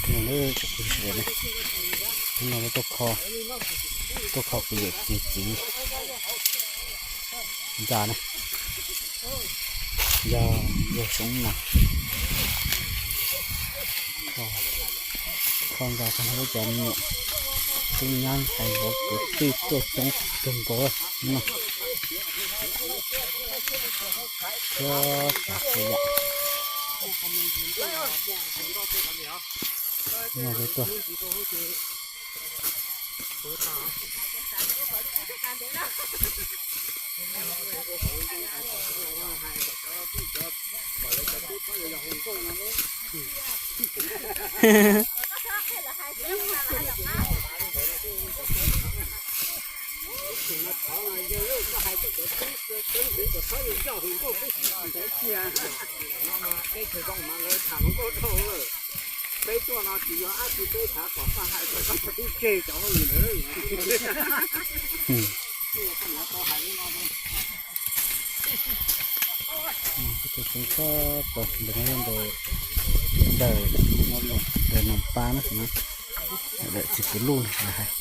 No lawv, no lawv tuaj kho, tuaj kho kuv yawm txiv txiv ntxa na, yog yawg Xyoob na. Kho ntxa kho no lawv cov me nyuam tub nyab hais nkaus kwv tij tuaj coob kawg nkaus no. Txhua tsav txhua yam. No lawv tuaj. Peb tuaj no tsis yog dab tsi, peb xav kom koj hais kom koj tsis tseg cov hauj lwm ntawd. Tus tseem txhob tau ntawm no, ntawm, ntawm Noom Paj na, ntawm txiv kwv Luj na hais.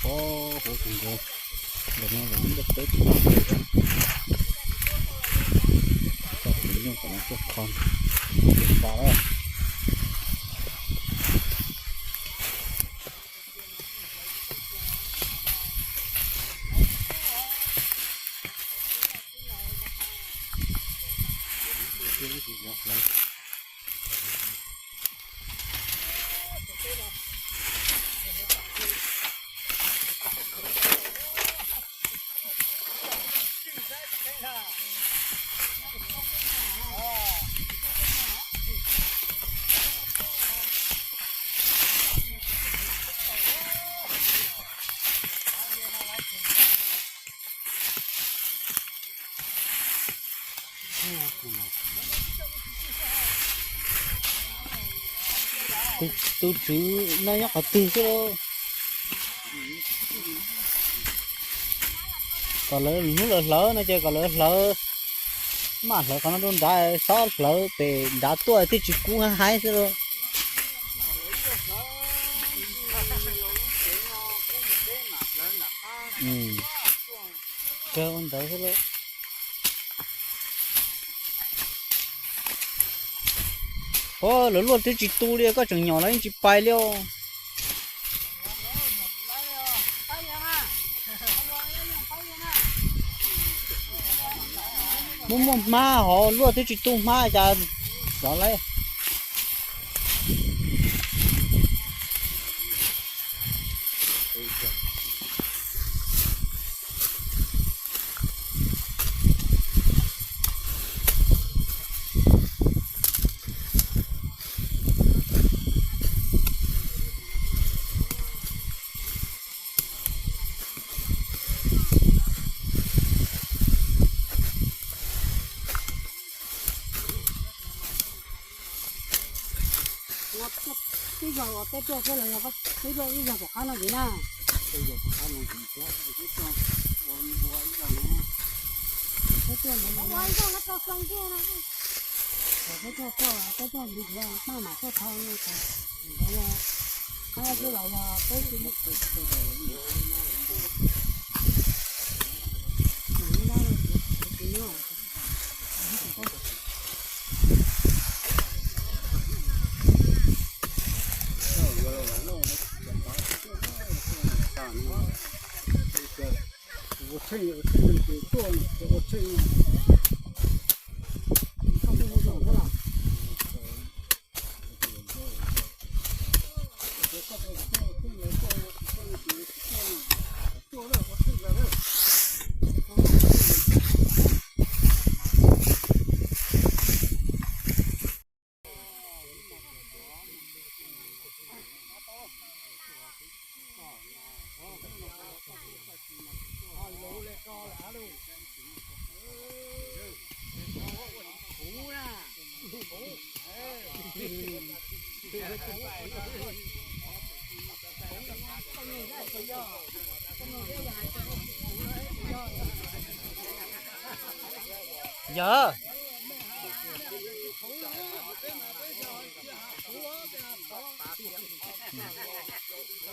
Pov huv tus nkaus, ntawm no los muaj peb tug poj hauj lwm, tau tus nyuj kom no tuaj kho ntxa lawm. Tus, tus tswv no nyob qhov twg xwb lauj? Kom lawv hnub lawv hlawv no ces kom lawv hlawv, maj hlawv qhov no rau nrad, txhob hlawv pem nrad tuaj thiaj tsis kub haib xwb lauj. Kawg ua ntawd xwb lauj. Ua, lawv luaj twb tsis tu li, koj tseem nyom lawv yeej tsis pais li os. Muaj muaj hmab hos luaj twb tsis tu hmab cas rov lawm. Twb yog ua teb tuaj thiab los yog koj twb tuaj ib zaug tom qab no ntxiv na? Teb tuaj ntawd, teb tuaj tuaj, teb tuaj ntxiv, maj mam tuaj thaij no, ntawd yog qab xwb los yog peb tsis muaj. Yog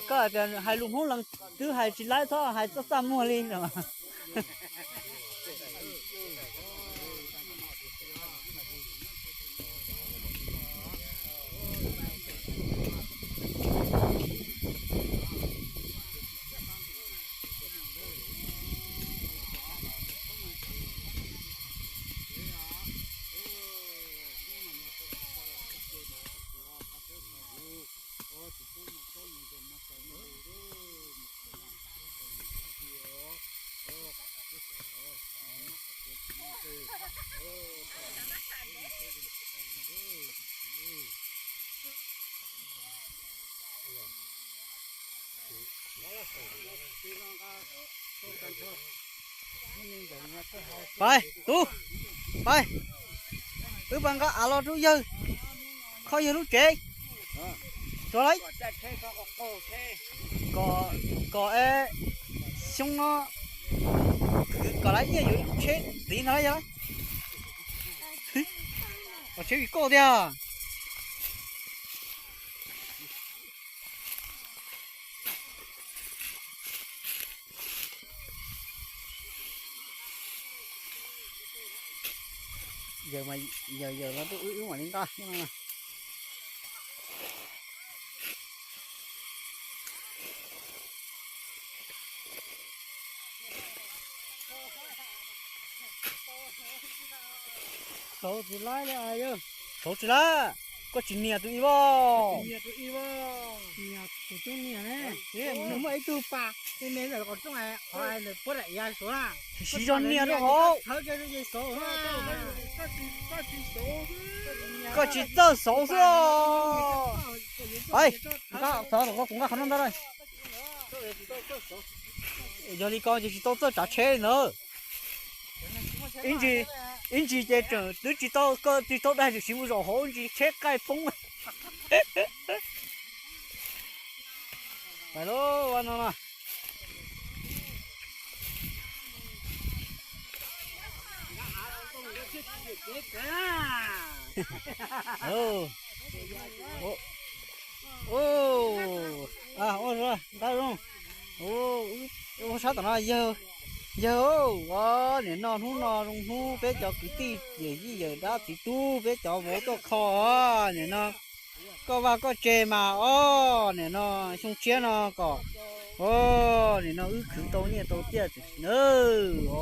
koj tias hais lus Hmoob lees twb hais tsis laib, txhob hais txaj txaj muag li no. Pais, tub, pais. Wb pais nqa av los rau yawg, kho yawg lub tsev. Tuav lawm. Kom, kom xyoo no kwv kom lawv nyiaj yuav tsheb tiv no yog lawm. Kom tsheb vim koj tiag. Yawg mas, yawg, yawg los tuaj wb, wb mam li nqa. Txaus tsis laib, txaus tsis laib, koj tsis nias tus ib voj. Nias tus tub niag ne, nws muaj ib tug pas, tus niag ntawm qhov rooj, qhov puab daim iav suav na. Siv zog nias rau hauv. Koj tsis txawj xauv xwb os. Kuv nqa qhov no ntag. Yog li ko ces tsis tau txawj tsav tsheb li ntawd. Ib ntsis, ib ntsis ces tseem twb tsis tau, koj tsis tau daig tseem siv mus zaum hauv ib ntsis tsheb qaij poob. Pais lauj, no no. Ua zoo, nqa zoo. Ua sab tom no yawg, yawg, nim no hnub no zoo hnub peb cov kwv tij yawm yij yawm dab txiv tub peb cov vauv tuaj kho, nim no koj vaj koj tse mas os, nim no xyoo tshiab no kom, os, nim no wb khwv tau nyiaj tau txiaj tiam sis na,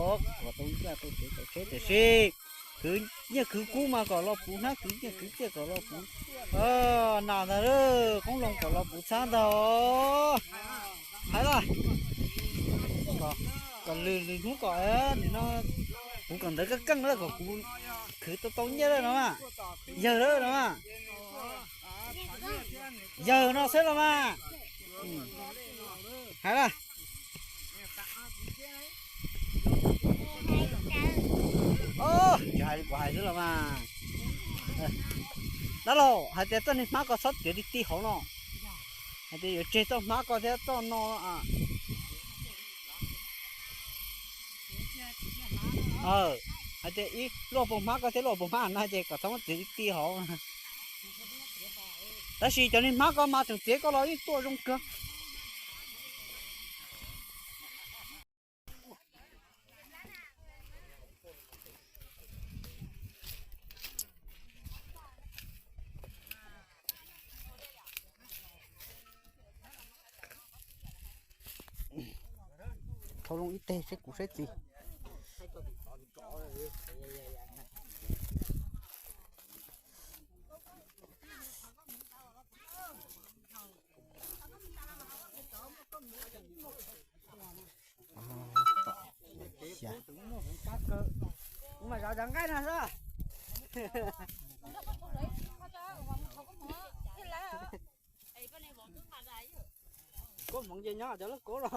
os, kom tau nyiaj tau txiaj tau tsheb tiam sis khwv nyiaj khwv kub mas kom los puv hnab, khwv nyiaj khwv txiaj kom los puv nas ntag, qoob loo kom los puv txhab ntag os. Hais lawm, kom lwm lwm hnub kom nim no kuv kom ntawv keej keej lawm kom kuv khwv tau tau nyiaj lawm no mas, yawg lawm no mas. Yawg no xwb los mas. Hais lawm. Tsis hais li kuv hais xwb los mas. Dab laug, hais tias txoj niag hmab ko txhob txiav ti ti hauv no. Hais tias yuav tseg txoj hmab ko thiab txoj no. Hais tias ib lub hauv paus hmab ko thiab lub hauv paus hmab no ces kom txhob muab txiav ti ti hauv. Tab sis cov niag hmab ko mas tseem txiav koj los yeej tuaj zoo kawg. Thau zoo ib teg seb kuv seb txiv. Cov nqaij no xwb. Koob hmoov ces nyob cov lub koob los.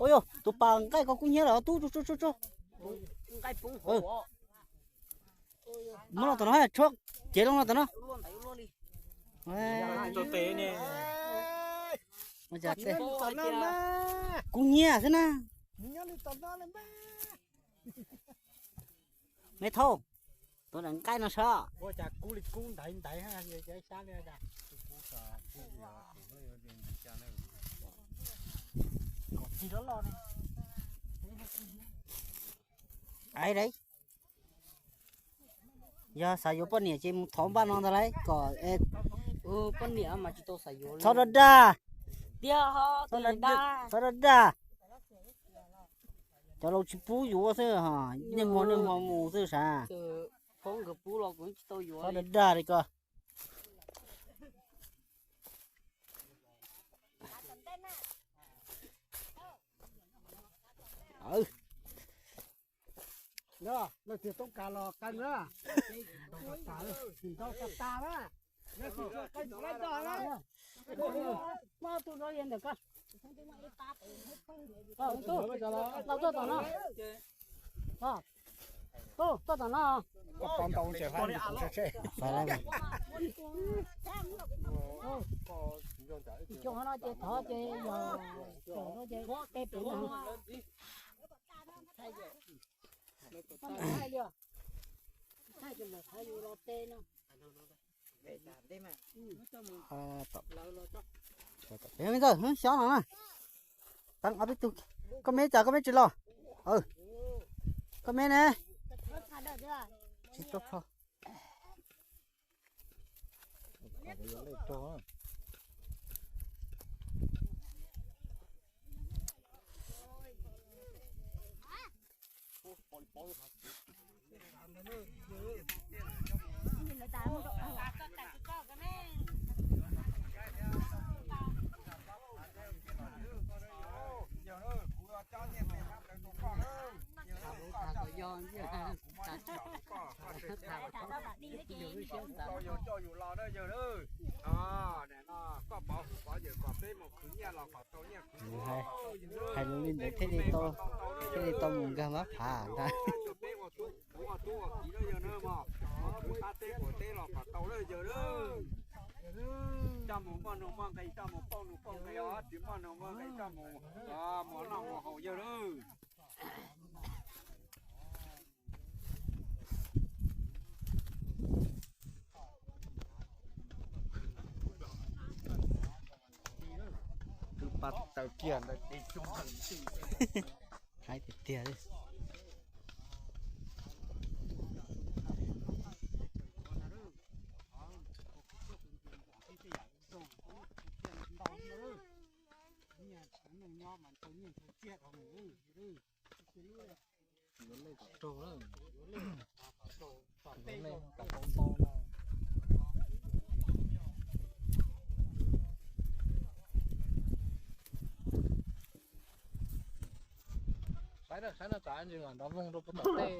Ua yog tus pas nqaij ko kub hnyiab los tub tsu tsu tsu. Muab los tom no, tshuab cev los tom no. Kub hnyiab xwb na. Me thauj, tuav daim nqaij no saib. Yog xav yuav poj niam ces mus thov npaj no ntag lauj kom. Poj niam mas tsis tau xav yuav, thov dag dag. Tiag, thov dag dag. Cov laus tsis pub yuav xwb, niaj hmo niaj hmo mus xwb sav. Thov dag dag li ko. Leej twg toob kas los qee na. Tsis ntau tas tas na. Yog tsis tshua qee tus laij dog na. Muab tus no ntawm ko. Tus, los tuaj tom no. Tus, tuaj tom no. Xav lawm. Tus no ces thov ces yog, ces tej pem no. Thaij li, thaij ces mam thaij yus los tej no. Xyob no na. Koj me cas koj me tsis los? Koj me ne? Tsis tau tho. Koj pov kuv pov yawm kom peb mus khwv nyiaj los kom tau nyiaj khwv tub. Hais lus li ntawd thiaj li tau, thiaj li tau mus nkag mab phav ntag. Peb ua tub ua kiv los yog na mog, khwv qab teb quav teb los kom tau lawm yawg lawm. Coj mus muaj nuj muaj nqis, coj mus pauj nuj pauj nqis os, tsis muaj nuj muaj nqis coj mus muas noj muas haus yawg lawm. Twb pab taw kiag ntawd ces tsuag heev. Haib tiag tiag li. Saib no, saib no, tsam ntsws nrov voog rau puag tom tej.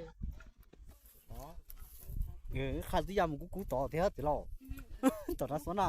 Qha twb ya mus kub kub tod tiag txiv laus. Tom no xub na.